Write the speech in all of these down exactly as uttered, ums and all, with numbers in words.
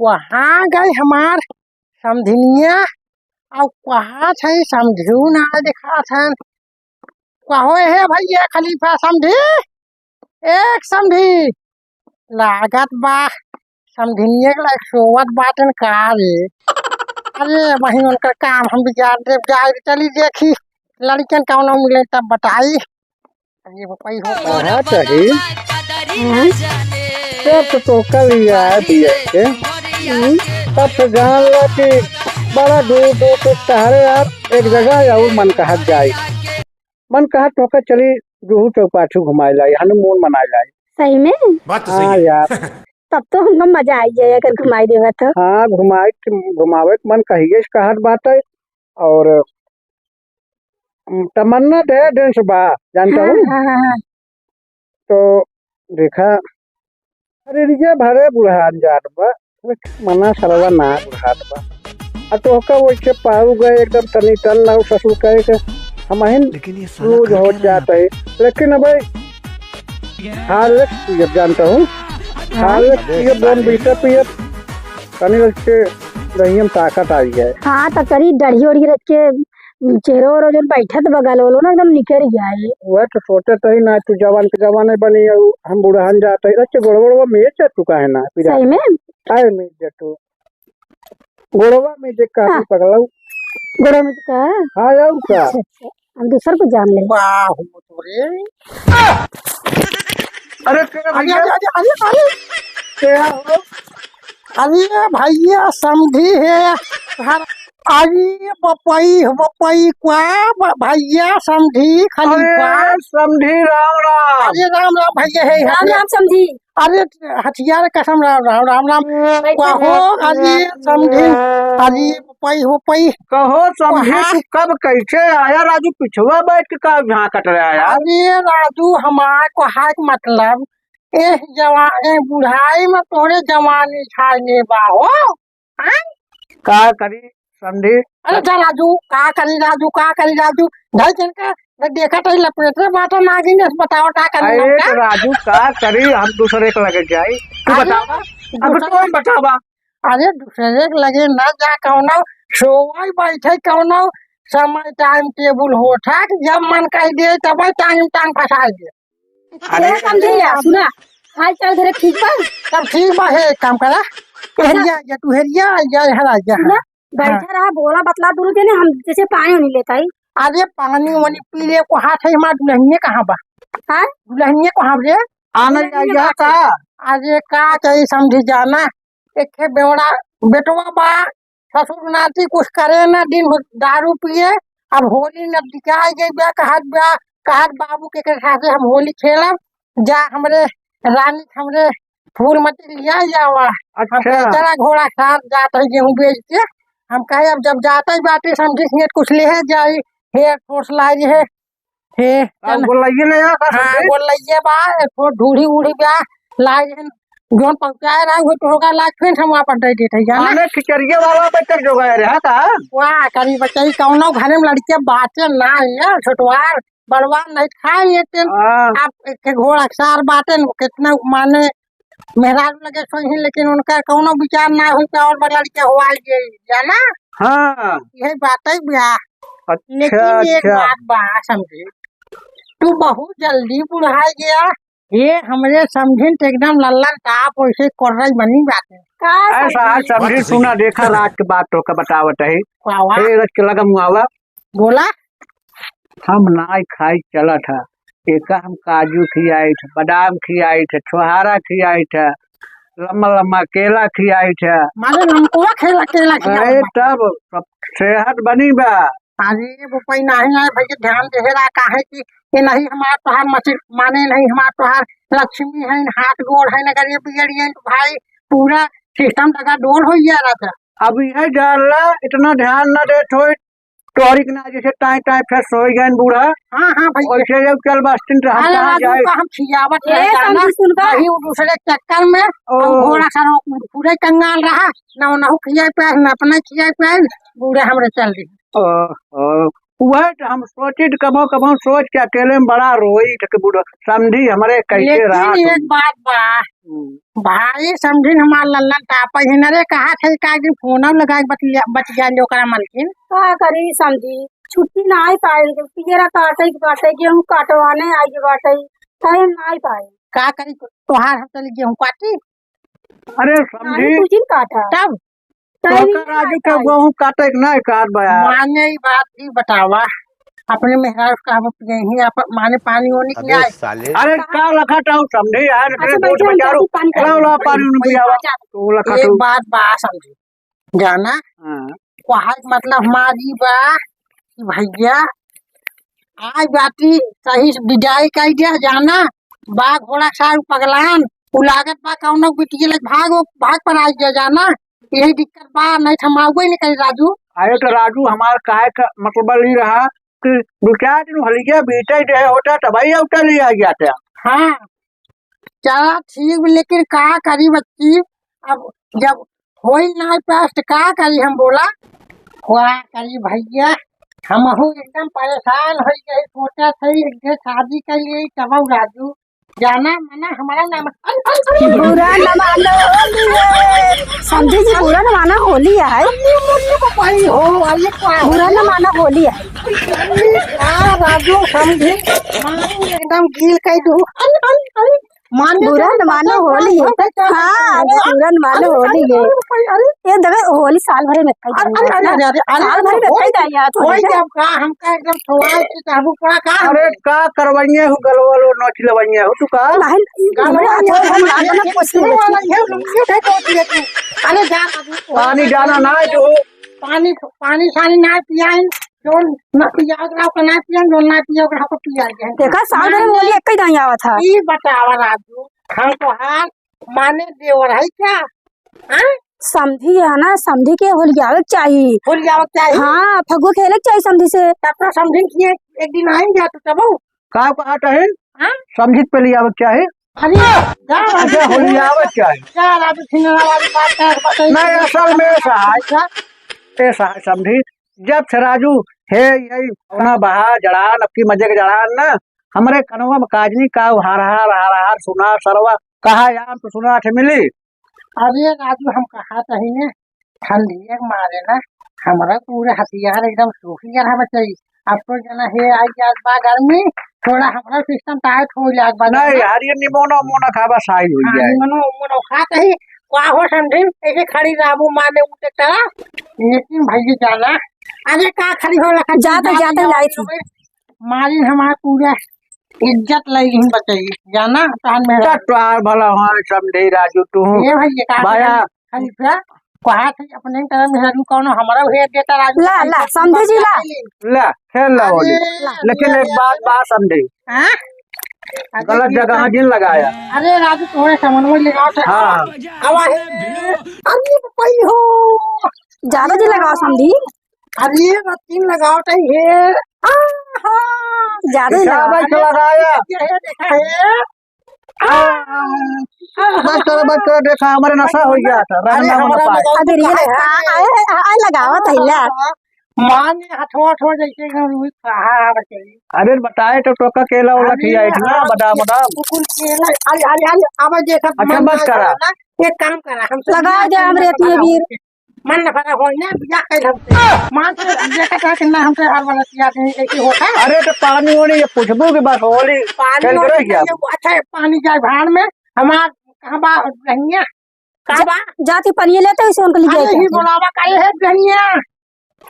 कहाँ गए हमार समधिनिया? अउ कहाँ छै समधियो ना देखात हन। कहो हे भैया खलीफा समधी, एक समधी, लागत बा समधिनिया के लायक सोवत बाटन का रे? अरे वही उनकर काम हम बिगाड़ देब, जाए चली देखी लड़कन कौनो मिले तब बताई। अरे वो कोई हो। कहा चाही? हम्म? तब तो तोहका लिया है बिया के। हम्म। तब तो जान ला कि बड़ा दूर दूर से टहरे आप एक जगह या और मन कहत जाई। मन कहत तोहका चली जुहू चौपाठी घुमाए लाई, हनीमून मनाए लाई। सही में? बात तो सही हाँ है। यार। तब तो हमका मजा आई जाए अगर घुमाई देवा तो। हाँ, घुमाए के, घुमावे के मन कहिए से कहत बाटे। और तमन्ना ढेर दिन से बा, जानता हाँ, हूँ। हाँ, हाँ, हाँ। तो देखा, अरे रिया भरे बुढ़ान जात बा, मना सरवा ना बुढ़ात बा। आ तोहका वैसे पाऊ गए एकदम तनी तन ना ससुर कहे के, हम अहिन लेकिन ये साला रोज कर हो क्या रहा है जात है। लेकिन अब हाल एक पियब जानता हूँ, हाँ। हाल एक पियब, बोन बीटा पियब, तनी रख के दहियम ताकत आई है। हाँ, तो करी डढ़ी ओढ़ी रख के चेहरो ओरो जौन बैठत बगल वालो ना एकदम निकर गया है। वह तो सोचत ही ना, तू जवान के जवाने बनी, अउ हम बुढ़ान जात है। अच्छा, गोड़ गोड़वा में जा चुका है ना, पीरा। सही में? आए में जा तू। गोड़वा में जे का हाँ। पगलाऊ। गोड़वा में जे का? हाँ, और का? अच्छा, अच्छा। हम दूसर को जान ले। वाह, हो तो रे। अरे, के अरे, भैया? अरे, अरे, अरे, अरे। के हो? अरे भैया, समधी है, घर, अरे बपई, बपई, का ब-, भैया, समधी, खलीफा। अरे समधी, राम राम। अरे राम राम भैया, है, राम है। राम समधी। अरे हथियार कसम, राम राम, राम राम। बैठे कहो, हैं। अरे समधी, अरे बपई, बपई। कहो समधी, कहा? तू कब कैसे आया राजू? पिछवा बैठ के का झांकत रहा यार? अरे राजू, हमार को हाथ मतलब ए जवा-, ए बुढ़ाई में तोरे जवानी छाने बा हो। हाँ? का करी समधी? अरे जा राजू, का करी राजू, का करी राजू? ढाई दिन का मैं देखा तो लपेटे बाटा नागिन, बताओ का करी अरे हम का? तो राजू, का करी, हम दूसरे के लगे जाई। तू अरे बतावा, अब दूसरे तू ही बतावा। अरे दूसरे के लगे ना जा, कौनो सोवई बैठे, कौनो समय टाइम टेबल होत है कि जब मन कह दे तब टांग टांग फंसाई दे। अरे ए, समधी, सुना, हाल चाल घरे ठीक बा? सब ठीक बा, हे, एक काम करा, अच्छा। हेरिया आ जा, तू हेरिया आ जा, हरा जा। सुना, बैठा हाँ। रहा, बोला बतला दोनों जने, हम जैसे पानी नहीं लेता ही। अरे पानी वानी पी ले, को हाथ है, हमार दुल्हनिया कहाँ बा? हाँ? दुल्हनिया कहाँ रे? आने दुल्हनिया जाइए कहाँ का? से? अरे का कही समधी जाना, एक ठे बेवड़ा बेटवा बा, ससुर नाती कुछ करे ना, दिन भर दारू पिए। अब होली नजदीकाइ गई बा, कहत बा, कहत बाबू के, के साथे हम होली खेलब, जा हमरे रानी, हमरे फूलमती लिया जावा। हम अच्छा। कहे, चला घोड़ा साथ जात है गेहूं बेच के। हम कहे, अब जब जात ही बाटे, समधी से कुछ लेहे जाई, हेयर फोर्स लाई है, हे, अब चल। गोलैये ले आ, का हाँ, समझे? गोलैये बा, एक ठो ढूढ़ी उढ़ी बा, लाए हन, जौन पहुँचाए रहा, उहे तो होगा, लाए फिर हम वापस दे देते हैं, जाना? माने खिचड़िया वाला बच्चा जो गए रहा था? वाह, करी बच्चा, ई कौनो घरे में लड़के बाचे ना, ये छोटवार, बड़वार नहीं खाए ये तेल। हाँ। आप एक के घोड़ा सार बाटे न, कितना माने मेहरारू लगे सोई, लेकिन उनका कौनो विचार ना होई कि और बड़ा लड़का हुआ ये, जाना? हाँ। यही बात है भैया। अच्छा, लेकिन एक अच्छा। बात बा, समधी, तू बहुत जल्दी बुढ़ाई गया। ये हमरे समधिन तो एकदम लल्लन टाप वैसे कोर्रई बनी बाटे। का ऐसा समधी? आज समधी सुना, देखा रात के बात तो का बतावत है। का हुआ? ए, रच के लगा मुआवा। बोला। हम नाई खाई चलत ह, एका हम काजू खियाइत ह, बादाम खियाइत ह, छोहारा खियाइत ह, लम्बा लम्बा केला खियाइत ह। माने लमकवा खेला, केला खियावत अरे बा। तब, तब सेहत बनी बा। अरे वो पै नाही आए भाई के ध्यान देहे रहा, काहे कि ये नहीं हमार तोहार मसी-, माने नहीं हमार तोहार लक्ष्मी है, हाथ गोड़ है, अगर ये बिगड़ गए तो भाई पूरा सिस्टम डगाडोल हो गया रहता। अब यह जान ला, इतना ध्यान ना देत होई, तोहरी के ना जैसे टाइम टाइम फिर सोई गए बूढ़ा। हाँ, हाँ, भैया। वैसे जब चल बस्तिन तो हम अरे कहाँ राजू जाए? का हम खियावत ए, नहीं जाना। समझी सुन का? वही वो दूसरे चक्कर में ओ। हम घोड़ा सरो पूरे कंगाल रहा, ना उनहु खियाए पियाए, ना अपने खियाए पियाए, बूढ़े हमरे चल रही। ओ, ओ। वह तो हम सोचित कबो कबो सोच के अकेले में बड़ा रोई थे कि बूढ़ा समधी हमरे कैसे लेकिन रहा एक तुम? बात बा, हम्म। भाई समझिन हमार लल्लन टापा ही न रे, कहा थे का दिन फोन लगाए बतिया, बतिया ले ओकरा मलकिन। का करी समझी, छुट्टी ना आई पाए, पियरा काटे के बाटे, गेहूं काटवाने आई के बाटे, टाइम ना आई पाए। का करी तोहार हम चली गेहूं काटी? अरे समझी, कुछ दिन काटा। तब? तोहका राजू के गेहूं काटे के ना काट बया। माने ई बात ही बतावा, अपने मेहरारू का हम यही आप माने पानी ओनी के अबे आए। साले। अरे का लखत हऊ समझी यार, अच्छा, इतने दूर बैठे में हम जाओ। तू पानी लाओ, लाओ पानी उनको बैठे पियावा। में जा। तू लखत एक हऊ। बात बा समझी, जाना? हाँ। वहाँ मतलब हमारी बा कि भैया आज बाटी सही से बिजाई कई दिया जाना, बा घोड़ा सार पगलान, उ लागत बा कौनो बिटिया लग भाग, भाग पर आई गया जाना, यही दिक्कत बा, नहीं तो हम आउबे नहीं करी राजू। अरे तो राजू हमार काहे का मतलब ई रहा कि दो चार दिन हलिया बीते रहे होता तब ही उतर लिया जाता। हाँ, चला ठीक, लेकिन का करी बच्ची, अब जब होई ना पास त का करी हम बोला? का करी भैया, हमहू एकदम परेशान हो गए, सोचा था एक दिन शादी कर लिए तब राजू जाना मना हमारा नाम। अरे, अरे, अरे, बुरा न मानो होली है। समझी जी, बुरा न मानो होली है। अरे, मम्मी को पाई हो, अरे, का बुरा न मानो होली है। अरे, का राजू समझी, मारी एकदम गील कह दू। अरे, अरे, अरे, माने बुरा तो न मानो होली है। हाँ, अरे, बुरा न मानो होली है। अरे, अरे, ये देखो, होली साल भर में कई अरे, अरे, अरे, अरे, अरे, साल भर में कई दाई यार, होई जब का, हमका एकदम सवाल की काबू पड़ा का? अरे, का करवाइए हो, गलवा लो, नोच लवाइए हो, तू का? नहीं, गलवा हमरे हाथ में हम लाल वाला कुछ नहीं वाला है। ये लुंगी उठे तो दिए तू। अरे, जा, अभी तो पानी जाना ना है जो। पानी, पानी सानी ना पियाइन, जोन ना पिया ओकरा को ना पियाइन, जोन ना पिया ओकरा को पिया जाए। देखा, साल भर में होली एक ही दाई आवत है। ई बतावा राजू, हम तोहार माने देवर है क्या? हाँ? समधी है ना, समधी के होलियावे के चाही। होलियावे के चाही? हाँ, फगुआ खेले के चाही समधी से। तब तो समधी के एक दिन आइन जा तू तब। का कहा कहे? हाँ? समधी पे लियावे के चाही? अरे, जा राजू, अच्छा, होलियावे के चाही। जा राजू, छिनरा वाली बात कर, बताइए। नहीं, असल में ऐसा है, ऐसा है समधी, जब से राजू हे यही होना बहा जड़ान, अब की मजे के जड़ान ना, हमरे कनवा में काजनी का हार हार हार हार सुना सरवा, कहा याम तो सुना थे मिली। अरे राजू, हम कहा तही ने, ठंडी के मारे ना, हमरा पूरे हथियार एकदम सूख गया है बचाई। अब तो जना हे आई जात बा गर्मी, थोड़ा हमरा सिस्टम टाइट हो जात बा नहीं, ना। यार, ये निमोना उमोना खाबा साई हो हाँ, जाए। निमोना उमोना खात ही, का हो समझी, ऐसे खड़ी रहबू माने उठे तरह, लेकिन भैया जाना, अरे का खड़ी हो रखा, जाते, जाते जाते लाई थी। मारी हमार पूरा इज्जत लगी बचाई, जाना, तहन में इज्जत तो आर भला हमारे समझे राजू तू। ए भैया, का भाया। खरीदा, कहा थे अपने तरह में हरु कौनो हमारा भेज देता राजू। ला, ला, समझे जी, ला। ला, खेल ला होली। अरे, लेकिन एक बात, बात समझे। हाँ? गलत जगह जिन लगाया। अरे राजू, थोड़े समझ में लगा था। हाँ। अब आए। अरे भाई हो। ज्यादा जी लगाओ समझी। अरे रत्ती लगाओ तो ये। आहा। ज्यादा ही लगाओ। लगाया। ये है, देखा है। बस करो, बस करो, देखा, हमारे नशा हो गया था, रंग अरे, ना होना हमारा पाए। अगर ये लगा, आए, आए, आए, लगावत है, ले। मान ले, हथवा, हथवा जैसे एकदम रुई कहा आ गई। अरे, बताए तो, टोका केला वाला अरे, खिया है ना, हाँ, बादाम, बादाम। कुकुर केला, अरे, अरे, अरे, अब देखा, अच्छा, मन बस ना करा। करा ना, एक काम करा, हम सब लगा ना दे, हम करना रेती है पड़ा। वीर। मन न भरा होई ना, बियाह कइल हमसे। मान से देखा था कि ना हमसे हर वाला किया नहीं, ऐसे होता। अरे तो पानी वानी ये पूछबू कि बस होली पानी खेल के वानी रह गया? नहीं, अच्छा है, पानी जाए भाड़ में, हमार कहाँ बा रहिया? कहाँ जा-, बा? जाती पनिया लेते, इसे उनको ले अरे जाए ही क्या? बोलावा करे है रहिया।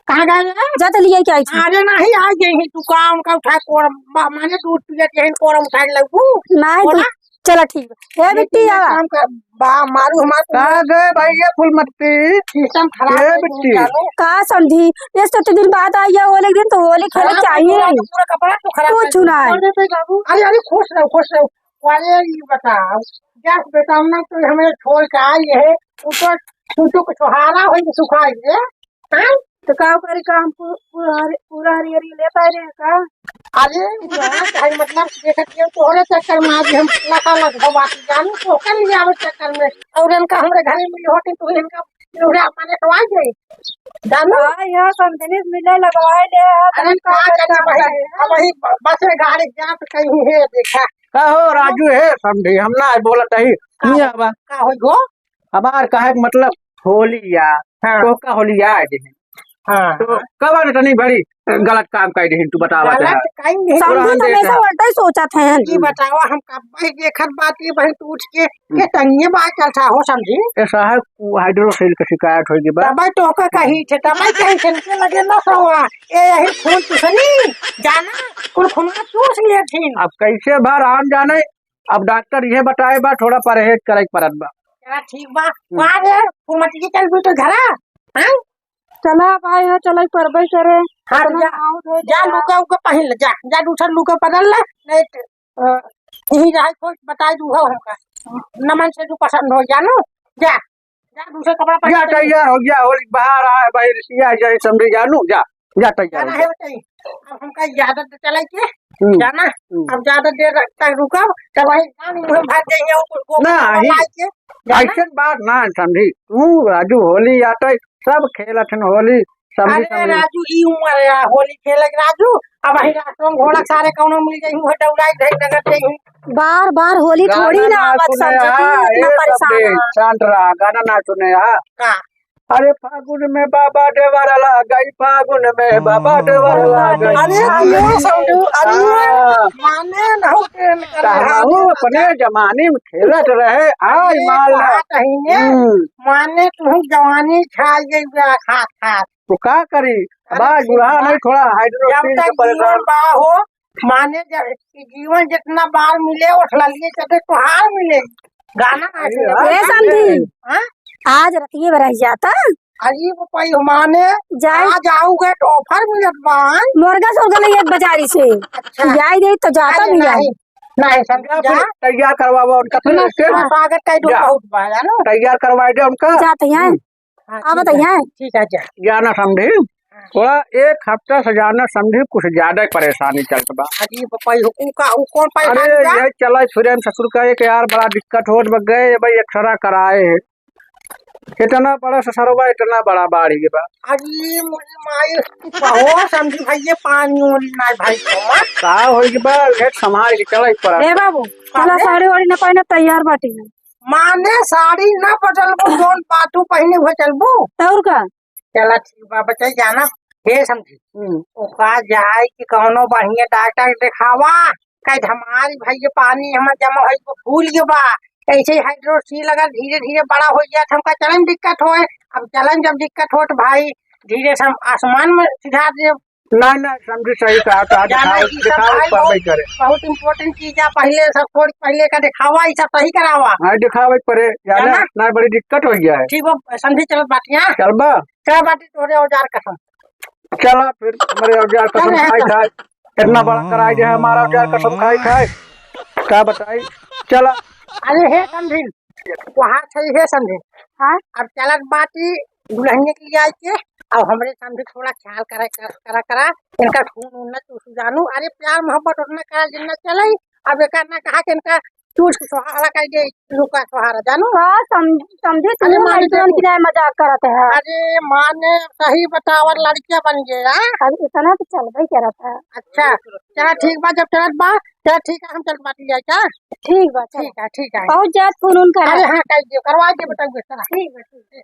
कहाँ गए हैं? जाते ले आई क्या आई थी? अरे नहीं, आ गई ही, तू का उनका उठा कोरम, बा-, माने दूध पिए के हैं, कोरम उठा के लगू। नहीं, तू बोला? चला ठीक बा। ए बिट्टी, एक आवा। काम कर, बा, मारू हमार का गए भाई ये फूल मत पी। सिस्टम खराब ए है, बिट्टी। जानू। का समझी? ये सत्तर दिन बाद आई है, होली के दिन तो होली खेले हाँ, चाहिए। पूरा, पूरा कपड़ा तो खराब कुछ है। ना है। अरे, अरे, अरे, खुश रहो, खुश रहो। अरे, ये बताओ, गैस बेटावना तो हमें छोड़ के आई है, ऊपर छोटू को छोहारा होई, सुखाई है। हाँ? तो का करी, का हम पू-, पूरा हरी-, पूरा हरियरी लेता रहे का? अरे, इतना चाहे मतलब, देखत ये तोहरे चक्कर में आज हम लखा लख भवाती जानू, तो कर लिया वो चक्कर में। और इनका हमरे घरे में होती तो इनका पूरा माने तो आ गई। जानू? हाँ, यहाँ कंपनी मिले लगवाए ले, हाँ, अरे, तब का का करी करता भाई? है? अब वही ब-, बस में गाड़ी जात कहीं है, देखा। का हो राजू है समझी, हम ना बोलत ही। का नहीं हो-, आवा। का होई हो? हमार कहे के मतलब होली या, हाँ। तो का होली आ गए। हाँ, तो हाँ। कवन तनी बड़ी गलत काम कर दिहिन, तू बतावा गलत तो। कहीं नहीं। समझू, रहन दे हमेशा का। उल्टा ही सोचत हैं। ये बतावा, हम कब भाई देखत बात, ये बहन तू उठ के, हम्म। ये तंगे बात चलता हो, समझी? ए साहब, वो हाइड्रोसील के शिकायत होई बा। तब तो का कही थे, तब कही थे, इनके लगे ना सवा। ए, यही खून चूसनी, जाना, कुल खून चूस लिए थे। अब कैसे भा राम जाने, अब डॉक्टर ये बताए बा, थोड़ा परहेज करे के परत बा। चला ठीक बा। हम्म। का रे, फुलमती के चल भी तो घरा, हाँ? चला भाई, हाँ, चला, परबे करे। हाँ, चला, जा, आओ, धो जा, दे। लुगा उगा पहिन ले, जा, जा, दूसर लुगा बदल ले, नहीं तो, अ, यही रहा, कोई बताई दू हो हमका। नमन से जो पसंद हो, जानो, जा, जा, दूसर कपड़ा पहिन जा, ले। तैयार हो गया, होली बाहर आए, भाई, रिसिया जाए, समझी जानू, जा, जा, तैयार जाना हो है, जा। बताई। अब हमका इजाजत दे चलाई के, हम्म, जाना, हम्म। अब ज्यादा देर तक रुकब, तो वही जान मुँह भाग जाइए, वो, वो ना, कपड़ा ही, लाई के, जाना। ऐसन बात ना समझी, तू राजू होली आटे, सब खेलत हन होली, समझी, अरे समझी। राजू, ई उम्र है, होली खेले के राजू, अब वही रास्ता में घोड़ा सारे कौनो मिल जाई, वो दौड़ाई धई नगर जाई। बार बार होली गाना थोड़ी ना ना आवत सुने समझी, हा, इतना ए परेशान समझी, है। शांत रहा, गाना ना सुने हा। का? अरे फागुन में बाबा देवर लग गई, फागुन में बाबा देवर लग गई। अरे जियो समझू, अरे हाँ। माने नहीं प्रेम करे तो हम हैं। अपने जमाने में खेलत रहे, आज अरे माल बात है ने, हम्म। माने तू जवानी छा गई बा खात खात। तो का करी? अब अरे आज ठीक बुढ़ा बा। नहीं, थोड़ा हाइड्रोसील जब तक के परेशान। जीवन बा हो, माने जब जीवन जितना बार मिले, उठला लिए चलते तुहार मिले। गाना ना अरे सुने। यार, ए समधी, हाँ? आज रतिये में रह जाता। अरे वो पई माने जाए। आज आओगे तो ऑफर मिलत बा। मुर्गा सुर्गा ले एक बाजारी से। अच्छा। जाए दे तो जाता अरे भी नहीं। नहीं, नहीं समझा जा। फिर तैयार करवावा उनका, फिर इतना से स्वागत कर दो, जा। बहुत बा, जानो? तैयार करवाए दे उनका। जाते हैं। हम्म। हाँ, अब ठीक है, बताइए। ठीक है, जा। जाना समझी, हाँ। थोड़ा एक हफ्ता से जाना समझी, कुछ ज्यादा ही परेशानी चलत बा। अरे बापा, उ का, उ कौन परेशानी अरे, बा? यही चला फिरे हम ससुर का एक यार बड़ा दिक्कत होत बा, गए भाई एक्सरा कराए है। इतना बड़ा ससुरवा, इतना बड़ा बाढ़ ये बा। अरे मोरी माई, कहो समझी भाई, ये पानी ओनी ना भाई को मत। का होई बा, एक संभाल के चला पड़ा। ए बाबू, चला अरे। साड़ी वाड़ी ना पहने, तैयार बाटी है। माने साड़ी ना बदलबू, जौन बातू पहिने हुए चलबू। और का? चला ठीक बा, बचल जाना, हे समझी। हम्म। ओका जाए कि कौनो बढ़िया डॉक्टर देखावा, कह धमाल भई ये पानी हमर जमा होई, वो फूल गयो बा, ऐसे ही हाइड्रोसील अगर धीरे धीरे बड़ा हो जाए तो हमका चले में दिक्कत होए। अब चले में जब दिक्कत हो तो भाई धीरे से हम आसमान में सिधार दे। ना, ना, समझी सही कहा, तो आज जाना दिखाओ, ई सब दिखाओ, भाई पढ़ाई बहुत, करे। बहुत important चीज है, पहले सब थोड़ी पहले का दिखावा, ई सब सही करावा। हाँ, दिखावे पड़े, जाना? जाना, ना बड़ी दिक्कत हो गया है। ठीक बा, समझी चलत बाटिया। चल बा। चल बाटी तोरे औजार कसम। चला फिर, हमरे औजार कसम चल, खाई चल। खाई। इतना बड़ा कराई दे हमारा औजार कसम खाई खाई। का बताई? चला। अरे हे समझी, वहाँ सही है समझे। हाँ? अब चलत बाटी दुल्हनिया के लिए आई के, अब हमरे समझे थोड़ा ख्याल करा, करा, करा, करा। इनका खून उन न चूस जानू। अरे प्यार मोहब्बत उतना करा जितना चले। अब एक ना कहा कि इनका चूस के सुहारा कर दे, लुका सुहारा जानू। हाँ, समझ-, समझे अरे तू माने लड़कियन देखो। की जाए मजाक करत है। अरे माने सही बतावर लड़किया बन गया। अब इतना तो चलबे करत है। अच्छा, चला ठीक बा, जब चलत बा, चला ठीक है, हम चलत बाटी जाए का? ठीक बा, चल। ठीक है, ठीक है। पहुँच जात फोन उन करा। अरे हाँ, कर दियो, करवा दियो बेटा, चला। ठीक बा, ठीक।